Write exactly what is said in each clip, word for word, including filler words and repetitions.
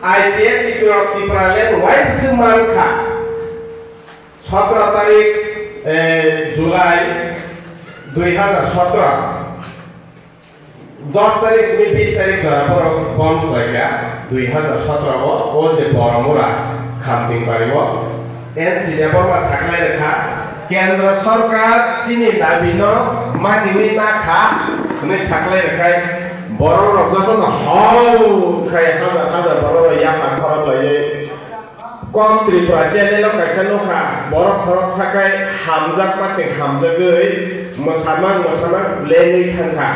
I P F ni Tipraland waisa mankha, sotro tarik, eh, July dui hazar sotro, dos tarik simi bis tarik jora borok bon khlaikha, dui hazar sotro o, o je Boromura Khamting bari o, N C Debbarma saklai rwkha, Kendra Sarkar chini dabi no madiwi nakha hwnwi saklai rwkhai, borok rok jotono hau khai hazar hazar borok rok yapha khorok laiwi. Kok Tripura channel o kaisa nukha, borok khorok sakai hamjak masing hamjagwi mwsamang mwsamang lengwi thangkha.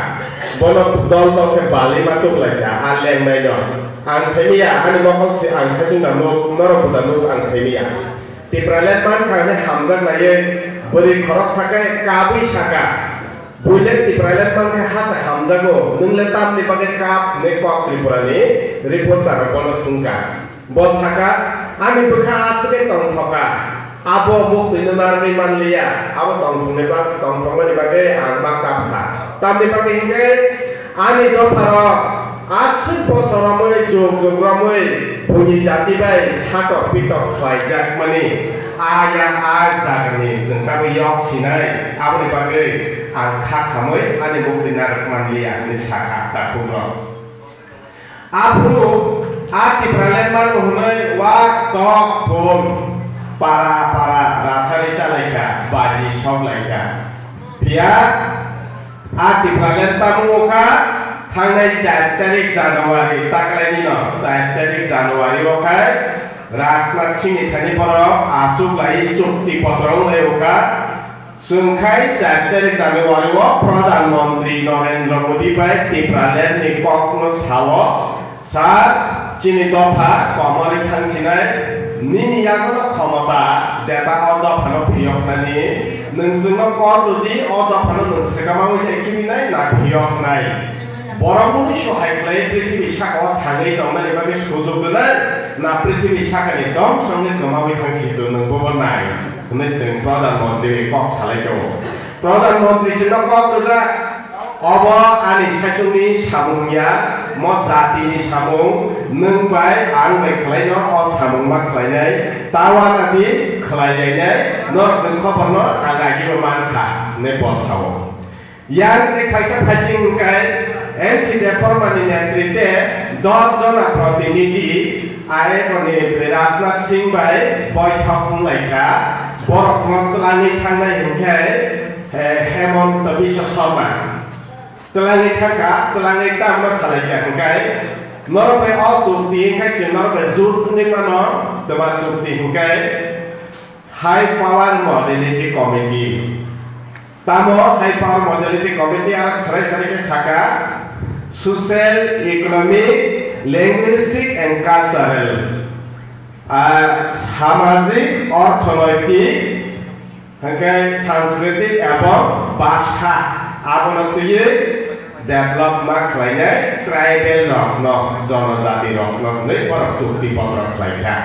Bono dol dol khe balima tuklaikha a lengnai no. Ang saimiya, ani mokol si ang saichung da nuk, norok buda nuk ang saimiya. Tipraland mankha hwnwi hamjak naiwi bwrwi khorok sakai kabwi saka. Builek Tipraland mankhe hasa hamjago, nwng le tamni bagwi kap hwnwi Kok Tripura ni reporter rok bono swngkha. Bo saka, ani bwkha aswk khe tongthoka, abo muktwino narwgwi manliya, abo tongthokni bag-, tongthokmani bagwi ang ma kapkha. Tamni bagwi hinkhe ani dopharok aswk bosor romwi, jug jug romwi, buini jati bai satok pitok khlaijakmani, a ya a jagani chwng tabwi yok sinai, aboni bagwi ang kha khamwi ani muktwi narwk manliya, hwnwi sakha takhukrok. Aphuru a Tipraland mano hwnwi wak tok phun para para rathari chalaikha, baji soklaikha. Phiya a Tipraland tamo wngkha thangnai char tarik January, taklaini no char tarik January o khai Rajnath Singh ni thani borok achuk lai chukti potro wngwi wngkha. Chwng khai char tarik January o Pradhan Mantri Narendra Modi bai Tipraland ni kok no sao, sir, chini dopha komorwi thangsinai, nini yago no khomota, jeta o dopha no phiyoknani, nwng chwngno kok rwdi, o dopha no nwng swkamawi tei khininai na phiyoknai. Borok boni sohai khlai prithibi saka o thangwi tongnani bagwi sujuk rwnai, na prithibi sakani dom songwi kwmawi thangsi do nwng bobo nai. Hwnwi chwng Pradhan Mantri bai kok salai tongo. Pradhan Mantri chwngno kok rwjak, obo ani saichungni samung ya, mo jatini samung, nwng bai ang bai khlaino o samung ma khlainai, ta uanadi khlai lainai, norokni khoborno ang agibo mankha, hwnwi bo sao. Yang tei kaisa phaising hwnkhe N C Debbarma ni netrite dos jona protinidhi ayekoni Rajnath Singh bai boithok wnglaikha. Borokno twlangwi thangnai hwnkhe, eh, Hemanta Biswa Sarma. Twlangwi thangkha, twlangwi tamo salaikha hwnkhe norok bai o chukti hwnkhe se norok bai jut wngwi mano, twma chukti hwnkhe High Power Modality Committee. Tamo High Power Modality Committee aro sarai sarai khe saka social, economic, linguistic and cultural, ah, samajik, orthonoitik, hwnkhe sanskritik ebong bhasha abono twiwi develop ma khlainai tribal rokno, jonojati rokno hwnwi borok chukti potro khlaikha.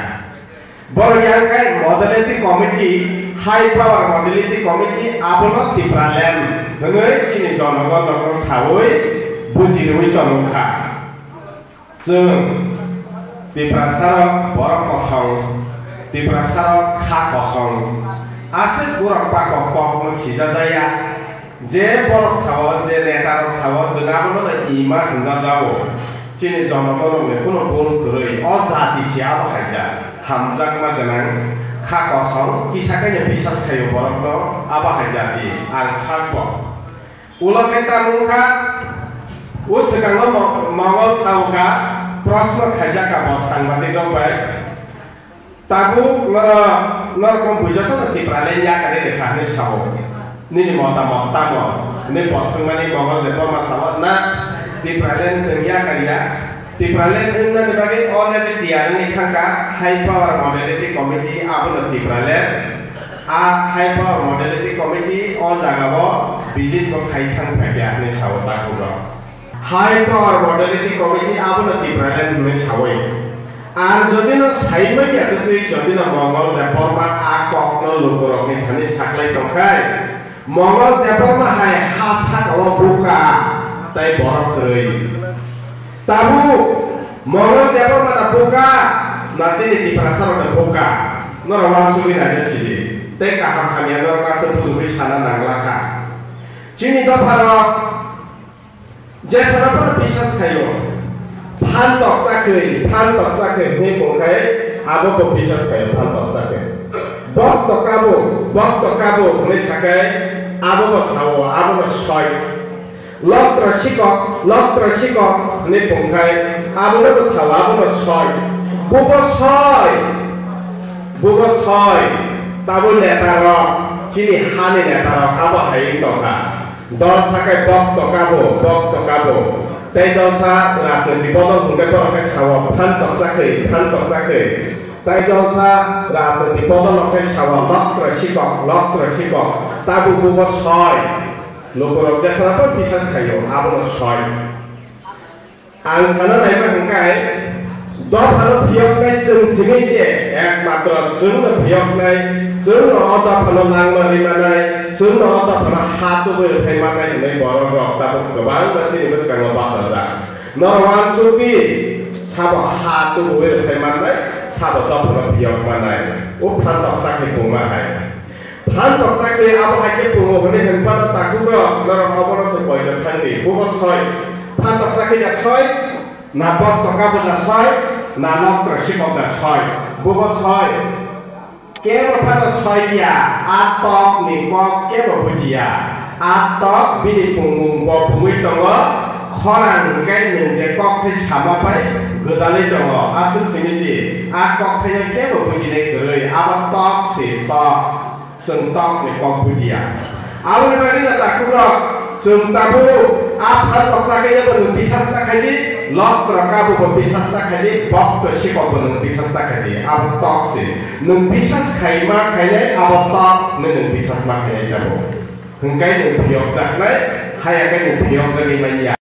Borok yang khai modality committee, high power modality committee, abono Tipraland hwnwi chini jonogon rokno saui bujirwi tongkha. Chwng Tiprasarok borok kosong, Tiprasarok kha kosong, aswk borok pakok kokno sijajaya. Je borok sao, je neta rok sao, chwng abono no ima hwnjajago. Chini jonogo rokni kuno bul kwrwi, o jati se abo hai ja, hamjakma gwnang, kha kosong, kisa kaino bisas khaio borokno, abo hai jati, ang sakbo. Ulo khe ta wngkha, o swkango mo-, Mongol saoka, proshno khaijak ka bo sangbadik rok bai. Tabuk norok, norok no buijato no Tipraland yakarwi rwkha hwnwi sao. Nini motamot tamo? Hwnwi bo swngmani Mongol Debbarma sao, na Tipraland chwng yakarya? Tipraland wngnani bagwi already tiyar wngwi thangkha, High Power Modality Committee, abono Tipraland. A High Power Modality Committee o jagao visit bo khai thang phaikha hwnwi sao takhuk rok. High Power Modality Committee abono Tipraland hwnwi saui. Ang jodi no sai manya twi jodi no Mongol Debbarma a kokno lukurokni thani saklai tongkhai, Mongol Debbarma hai ha sakao buka tai borok kwrwi. Tabuk Mongol Debbarma da buka Nasi ni Tiprasa rok no buka, norok wansugwi naina sidi. Tei kaham hamya norok aswk bujugwi sana nangla kha. Chini dopha rok jesara phano bisas khaio. Phan tok chakwi, phan tok chakwi hwnwi bung khai abo bo bisas khaio, phan tok chakwi. Bok to kabo, bok to kabo hwnwi sakai abo bo sao, abo no soi. Loktra sikok, loktra sikok hwnwi pungkhai, abono bwsao, abono soi. Bubo soi, bubo soi, tabo netarok, chini hani netarok, abo hai wng tongkha. Dol sakai bok tokabo, bok tokabo. Tei dolsa rajniti bodol hwnkhe borok khe sao, phan tokchakwi, phan tokchakwi. Tei dolsa rajniti bodol hwnkhe sao, loktra sikok, loktra sikok. Tabo bubo soi. Lukurok jesarabo bisas khaio, abono soi. Ang sana naima hwnkhe, dophano phiyoknai chwng simi se, ekmatro chwngno phiyoknai, chwngno o dophano langma rimanai, chwngno o dophano ha tubui rwphai manai hwnwi borok rok tabuk kwbangma chini bwskango bachajak. Norok wansuk di, sabo ha tubui rwphai manai, sabo dophano phiyok manai. O phan toksa khe pungma hai. Phan toksa khe abo hai khe pungo hwnwi hwn phano takhuk rok norok obono se poito thang di. Bubo soi. Phan toksa khe da soi, na bok toka bo da soi, na loktra sikok da soi. Bubo soi. Kebo phano soi ya, a tok ni kok kebo buji ya. A tok bini pungmung bo pungwi tongo, khorang hwnkhe nwng je kok thai sama pai gwdalwi tongo. Aswk simi si, a kok thaino kebo bujinai kwrwi, abo tok si tok. Chwng tok ni kok bujiya. Aboni bagwi no takhuk rok, chwng tabuk a phan toksa khe bo nwng bisas ta khaidi, loktra kabo bo bisas ta khaidi, bokto sikok bo nwng bisas ta khaidi. Abo tok si. Nwng bisas khai ma khainai, abo tok hwnwi nwng bisas ma khainai tabuk. Hwnkhe nwng phiyokjaknai, haya khe nwng phiyokjagwi manya.